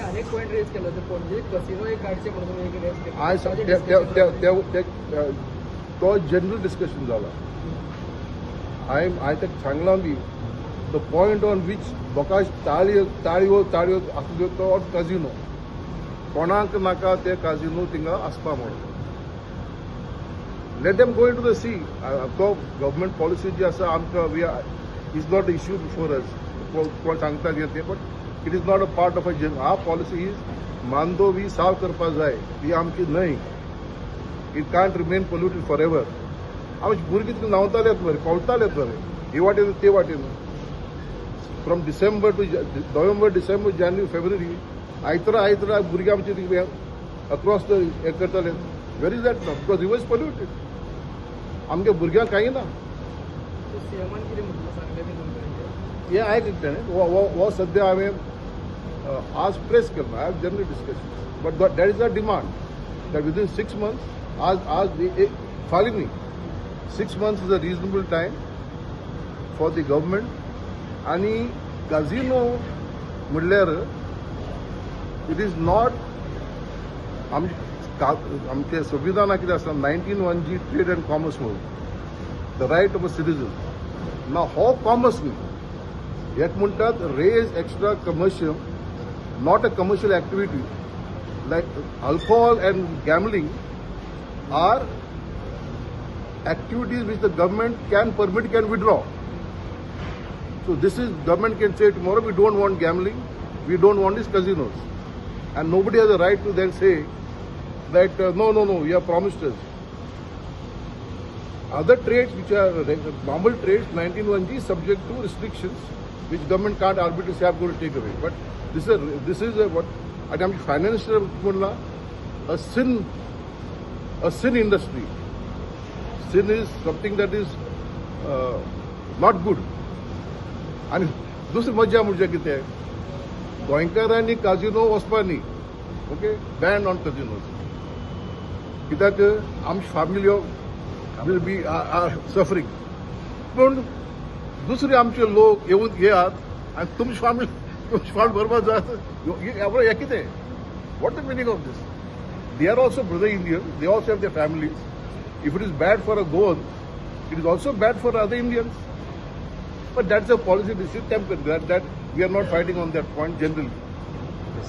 अनेक point rays केलो, ते पणजे कसिनो एक काडचे म्हणून तुमी एक रेज केलो. I तो जनरल डिस्कशन जाला. हांवें ताका सांगलां बी, the point on which लोकांक ताळयो ताळयो ताळयो आसल्यो तो काजिनो. कोणाक नाका ते काजिनो थिंगा आसपा म्हणून. Let them go into the sea. तो गव्हर्मेंट पॉलिसी जी आसा आमकां, we is not issue before us. कोण सांगता कितें तें, but it is not a part of a gen our policy is Mandovi साफ करपा जाय. ही आमची न्हंय. It can't remain polluted for ever. आमची भुरगीं तितून न्हांवतालेत मरे, पेंवतालेत मरे, ही वाटेन ते वाटेन, from December to November, December, January, February, आयतरा आयतरा भुरगीं आमची अक्रॉस the हें करताले. Where is that now? Because river is polluted. आमच्या भुरग्यांक कांय ना. सो सीएमान कितें म्हटलें, सांगलें बी तुमकां? हें आयक ताणें हो सद्या हांवें आज प्रेस केलो. I have general discussion, but that is a demand that within 6 months, आज आज एक फाल्यां न्ही, 6 months is a reasonable time for the government. आनी काजिनो म्हणल्यार it is not आमचे संविधानात कितें आसा, 19(1)(g), trade and commerce म्हणून, the right of a citizen ना. हो कॉमर्स न्ही. एक म्हणटात res extra commercium, not a commercial activity. Like alcohol and gambling are activities which the government can permit, can withdraw. So this is, government can say tomorrow, we don't want gambling, we don't want these casinos. And nobody has a right to then say that no, you have promised us. Other trades which are normal trades, 19(1)(g) subject to restrictions which government can't arbitrarily say, I'm going to take away. But this is a what आणि आमची financial म्हणला a sin industry. Sin is something that is not good. आनी दुसरी मजा म्हणजे कितें, गोंयकारांनी काजिनो वचपा न्ही, ओके, बॅन ऑन काजिनोज, कित्याक आमची family will be are suffering. पूण दुसरे आमचे लोक येवन येयात आनी तुमची फामिली बरोबर जात हें कितें? What the meaning of this? They are also brother Indian. They also have their families. If it is bad for a Goan, it is also bad for other Indians. But that's a policy decision that we are not fighting on that point generally.